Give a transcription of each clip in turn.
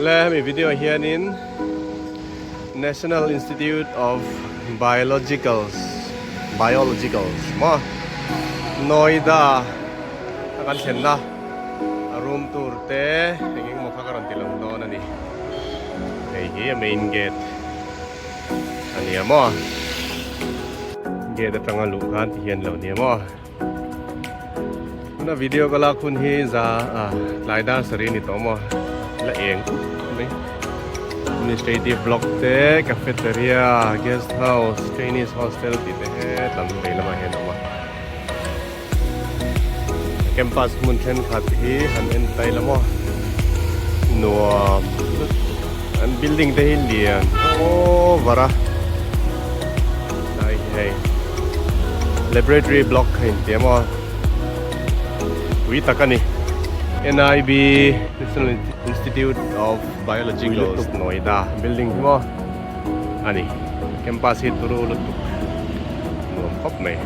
Le hemi video ah hianin National Institute of Biologicals Biologicals maw Noida a kan thlenna a room tur te eng eng maw kha ka rawn ti lang dawn a ni. Hei hi a main gate a nia maw gate atanga luh khan ti hian lo nia maw. Tuna video ka lak hun hi za ah tlai dar sarih a ni tawh maw la eng up mai administrative block te cafeteria guest house chinese hostel tih te hetlam vei lamah hian a awm a campus hmun thenkhat hi han en ta ila maw nuam lutuk an building te hi lian over a tlai hi hei. Laboratory block a inti a maw pui tak a ni. NIB National Institute of Biological Noida building hi maw a ni. Campus hi turu lutuk nuam khawp mai.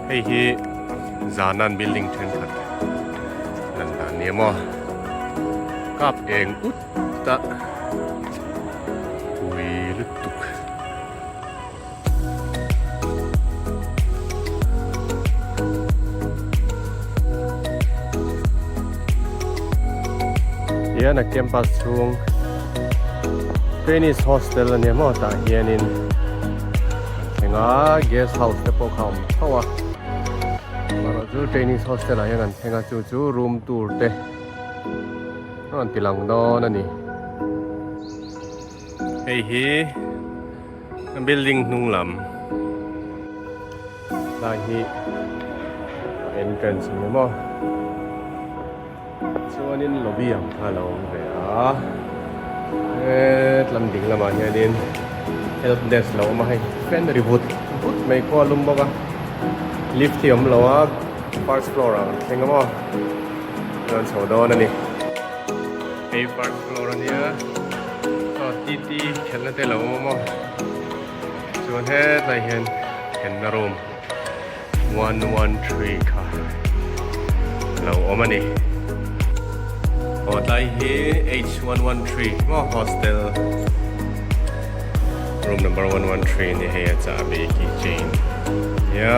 Hei hi Zanan building thenkhat lan dan nia maw kap eng ut ta pui lutuk. Hian a campus chhung Trainees hostel a nia maw tah hianin an thleng a guest house te pawh kha a awm tho a amaherawh chu Trainees hostel ah hian an thleng a chu chu room tour te a rawn ti lang dawn a ni. Hei hi building hnung lam lai hi entrance a ni maw chuanin lobby ang kha a lo awm ve a hetlam ding lamah hianin help desk lo awm a hei fan ri vut vut mai khua a lum bawk a lift hi a awm lo a first floor ah kan thleng a maw chuan chho dawn a ni. Hei first floor a nia aw T T khelhna te lo awm a maw chuan hetlai hian thenna room 113 kha lo awm a ni aw tlai hi H113 maw hostel room number 113 ni hei a chahbi keychain nia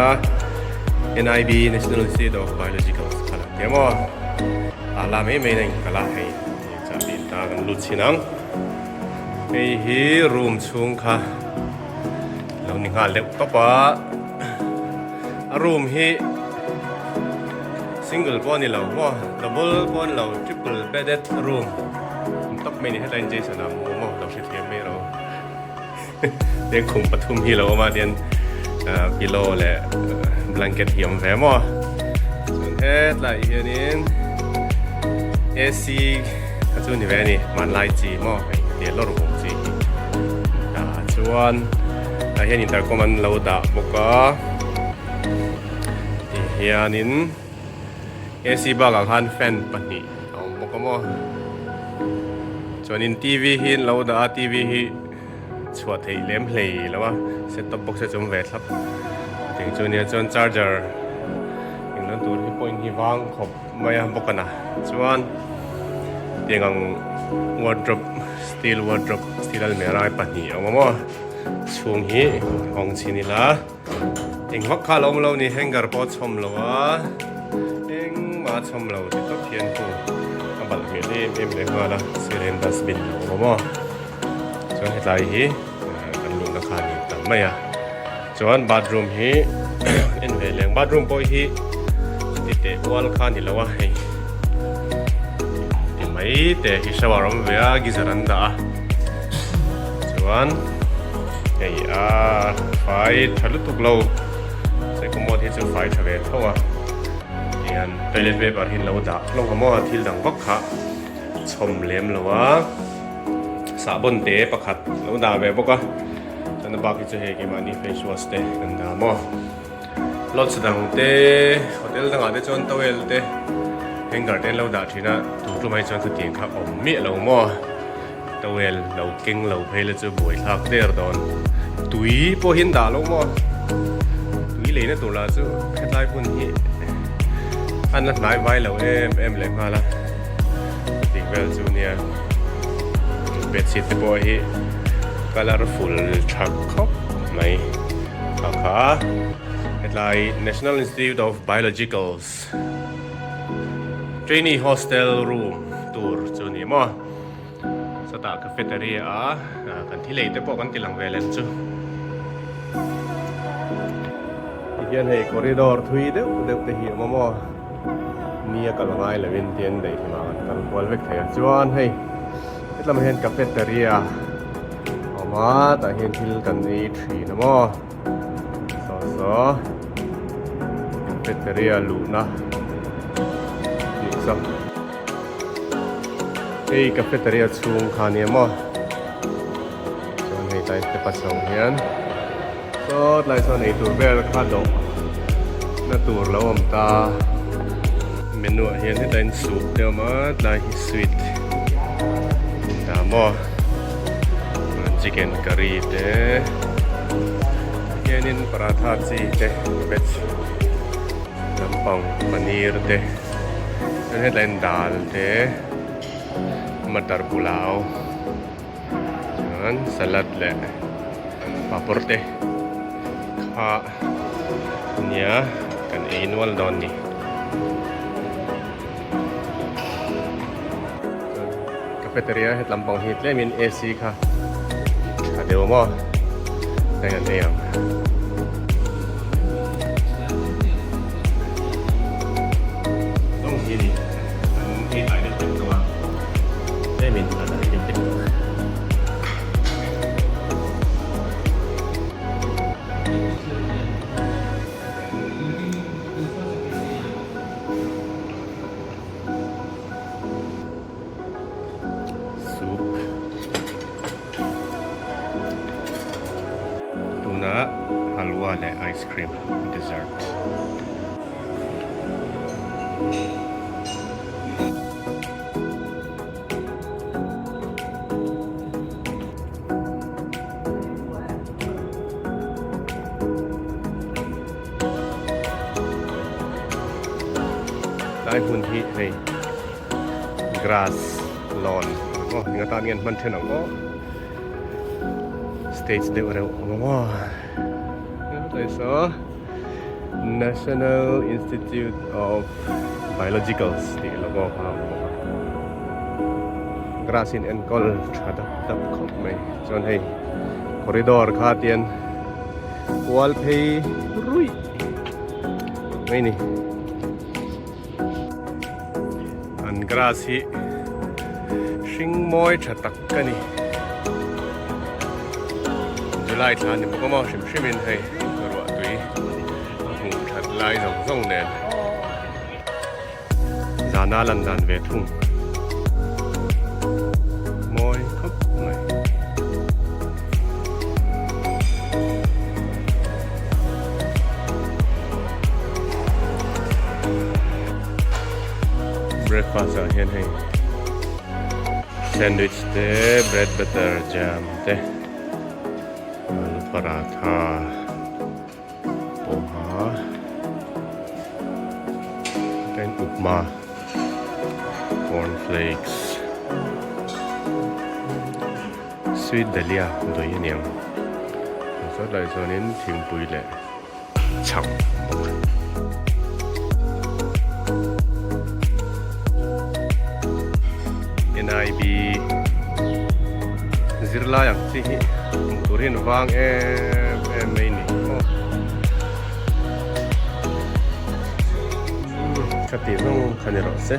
NIB National Institute of Biological kha lo tia maw. A la mai mai na in kal a hei chahbi ta kan lut chhin ang hei hi room chhung kha lo ni nghal deuh tawp a a room hi single pawh a ni lo maw double pawh a ni lo triple bedded room ang tawp mai a ni hetlai in Jason a mu maw lo hrethiam mai ro heng khum pathum hi lo awm a tian pillow leh blanket hi a awm ve maw chuan hetlai hianin AC kha chu ni ve a ni hmanlai chi maw hei tia lawr vawm chi hi tah chuan tah hian intercom an lo dah bawk a ti hianin AC bakah khan fan pahnih a awm bawk a maw chuanin TV hi an lo dah a TV hi chhuah theih lem hlei lo a set top box te chu awm ve thlap chutiang chu ania chuan charger englo tur hi point hi vang khawp mai a bawk a na chuan tiang ang wardrobe steel wardrobe steel almirah pahnih a awm a maw chhung hi hawng chhin ila. Eng vak kha a lo awm lo ni hanger pawh a chhawm lo a engmah a chhawm lo ti tawp hian hu a balh hmel em em leh nghal a sirah dustbin a awm a maw chuan hetlai hi kan luhna kha a ni ta mai a chuan bathroom hi en ve leh ang bathroom pawh hi ti teh kual kha a ni lo a hei ti mai te hi shower a awm ve a geyser an dah a chuan. Hei a fai tha lutuk lo se commode hi chu fai tha ve tho a tihian toilet paper hi an lo dah hlawm a maw thil dang vak kha chhawm lem lo a sahbawn te pakhat lo dah ve bawk a chuan a bak hi chu hei keimahni face wash te kan dah maw lodge dang te hotel dangah te chuan towel te hanger te an lo dah thin a tun tumah hi chuan khatiang kha awm miah lo maw. Towel lo keng lo phei la chu buai thlak der dawn. Tui pawh hi an dah lo maw? Tui leina tur lah chu hetlai hmun hi an la hnai vai lo em em leh nghal a. Chutih vel chu nia. Bedsheet te pawh hi colourful tha khawp mai a kha hetlai National Institute of Biologicals Trainee Hostel room tur chu a ni maw sawtah cafeteria a kan thil ei te pawh kan ti lang ve lem chu tihian hei corridor thui deuh deuh te hi a awm a maw. Ni a kal ngai lovin tian daih hlimah kan kal kual vek thei a chuan hei hetlamah hian cafeteria a awm a tah hian thil kan ei thin a maw saw saw cafeteria luhna tih saw hei cafeteria chhung kha nia maw chuan hei tlai step a chho hian. Saw tlai chuan eitur vel kha dawh na tur lo awm ta. Menu ah hian hetah in soup te a awm a tlai hi sweet dah maw chicken curry te hianin paratha chi te veg lampang paneer te chuan hetlai in dal te matar pulao. Chuan salad leh papawr te kha nia kan ei nual dawn ni. Chuan cafeteria hetlam pang hi tlemin AC kha tha deuh maw heng an ei ang. Tawng hi ni an ei tlai deuh hlek tawh a. Tlemin a dai deuh hlek tawh. Soup. Tunah halwa leh ice cream dessert. Tlai hmun hi hei grass lawn aw eng atan nge an hman then ang aw stage deuh reuh a awm a maw tlai saw National Institute of Biologicals tih logo kha a awm bawk a grass in enkawl tha dap dap khawp mai chuan hei corridor kha tian kual phei ruih mai ni an grass hi hring mawi tha tak a ni July thla ni bawk a maw hrim hrim in hei ruah tui a hmuh that lai zawng zawng nen zana lan dan ve thung mawi khawp mai. Breakfast ah hian hei sandwich te bread butter jam te alu paratha poha then upma cornflakes sweet dalia dawih a niang sawtlai chuanin thingpui leh chhang bawk. NIB zirlai ang chi hi hmuh tur hian vang em em mai ni maw. Ka tih zawng kha ni rawh se.